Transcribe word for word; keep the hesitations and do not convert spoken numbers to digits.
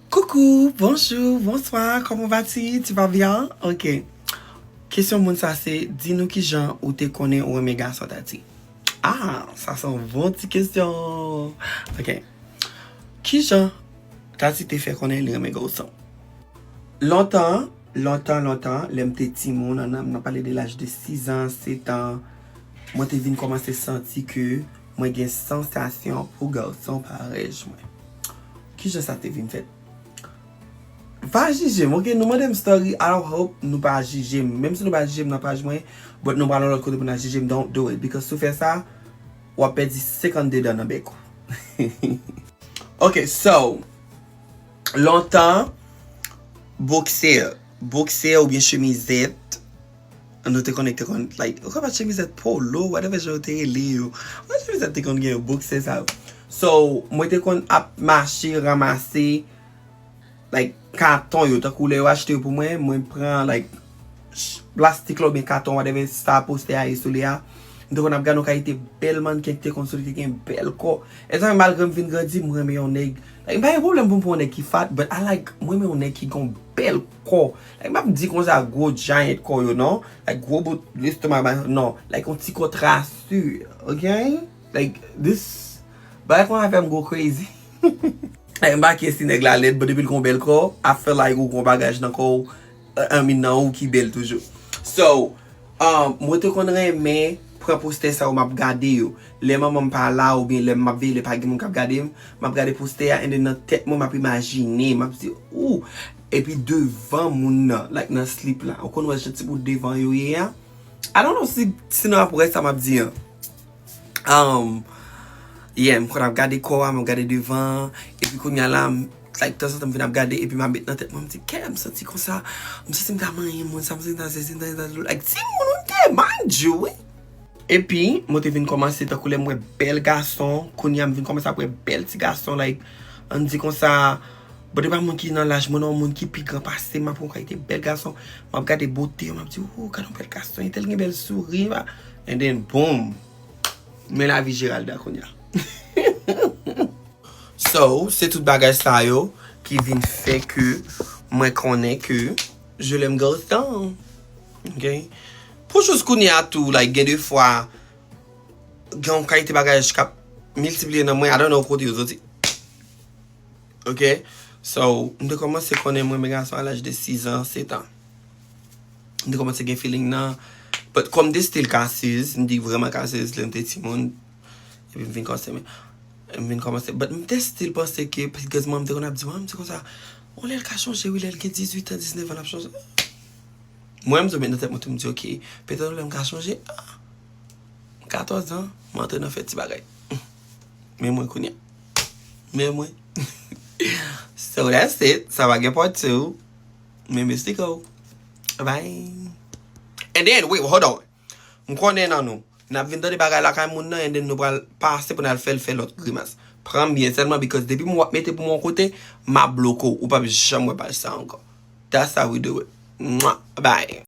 Coucou, bonjour, bonsoir, comment vas-tu? Tu vas bien? Ok. Kesyon moun sa se, di nou kijan ou te konnen ou renmen gason, Tati. Ah, sa se yon bon ti kesyon. Ok. Kijan Tati te fè konnen li renmen gason? Lontan, lontan, lontan, lè m te timoun, an, n ap pale de laj de sis an, set an, mwen te vin kòmanse santi ke mwen gen sansasyon pou gason parèy mwen. Kijan sa te vin fèt? Pa jije m, ok? Nou mande m story, I hope nou pa jije m. Menm si nou pa jije m nan paj mwen, but nou pral yon lòt kote pou n al jije m, don't do it. Because si w fè sa, w ap pèdi senkannde dan nan bèk ou. Ok, so, lontan, boksè, boksè oubyen chemizèt, nou te konnen, te konn, like, ou konn pa chemizèt polo, whatever jan yo te rele yo. Mwen chemizèt te konn gen yo, boksè sa yo. So, mwen te konn ap mache, ranmase, like, katon yo, tankou lè yo achte yo pou mwen, mwen pran, like, ch- plastik la oubyen katon, whatever, sa postè a ye sou li a. M te konn ap gade yon kalite bèl mannken ki te konn sou li, te gen bèl kò. E sa fè malgre m vin grandi, m renmen yon nèg. Like, m pa gen pwoblèm pou m pran yon nèg ki fat, but I like, mwen renmen yon nèg ki gen yon bèl kò. Like, m ap di konsa gwo giant kò yo, non. Like, gwo bout lestomak, non. Like, yon ti kò trase, ok? Like, this, bagay konsa fè m go crazy. Like, m pa ke si nèg la lèd, but depi l gen yon bèl kò, I feel like ou gen yon bagay nan kò w, I mean, nan ou ki bèl toujou. So, um, mwen te konn renmen pran postè sa yo, m ap gade yo. Lè manman m pa la, oubyen lè m ap veye, lè pa gen moun k ap gade m, m ap gade postè a, and then nan tèt mwen, m ap imajine, m ap di, ou, epi devan moun nan, like, nan slip la. Ou konn wè jan ti bout devan yo ye a? I don't know si, si nou ap wè sa m ap di an. Um, yeah, m konn ap gade kò a, m ap gade devan, epi kounye a la, m, like, tanzantan m vin ap gade, epi m ap met nan tèt mwen, m di, kè, m santi konsa, m santi m ta manyen moun sa, m santi m ta sezi, m ta, ta, like, timoun, wi, m te, mind you, wi. Epi, mwen te vin kòmanse, tankou lè m wè bèl gason, kounye a m vin kòmanse ap wè bèl ti gason, like, ann di konsa, bon, depi moun ki nan laj mwen, non, moun ki pi gran pase m, m ap wè yon kalite bèl gason, m ap gade bote yo, m ap di, ou, gade yon bèl gason, entèl gen bèl souri, and then, boom, men lavi Geralda kounye a. So, se tout bagay sa yo ki vin fè ke mwen konnen ke je l'aime garçon. Ok? Pou jous kounye a tou, like, gen de fwa, gen yon kalite bagay k ap miltipliye nan mwen, I don't know kote yo soti. Ok? So, m te kòmanse konnen mwen renmen gason a laj de sis an, set an. M te kòmanse gen feeling nan. But kòm m te still kasez, m te vrèman kasez lè m te timoun. Epi m vin kòmanse, m vin kòmanse. But m te still panse ke, because mwen m te konn ap di, mwen, m di konsa, on lè l ka chonje, wi, lè l gen dizuit an, diznèf an, l ap chonje. Mwen, m tou met nan tèt mwen tou, m di, ok, petèt on lè m ka chonje, ah, katòz an, m antre nan fè ti bagay. Men mwen kounye a. Men mwen. So that's it. Sa va gen part two. Men Mystikal. Bye. And then, wait, hold on. M konnen nan nou. N ap vin tande bagay lakay moun nan, and then nou pral pase pou n al fè l fè lòt grimas. Pran m byen sèlman, because depi m w ap mete pou mwen yon kote, m ap bloke w. Ou p ap janm wè paj sa ankò. That's how we do it. Mwah. Bye.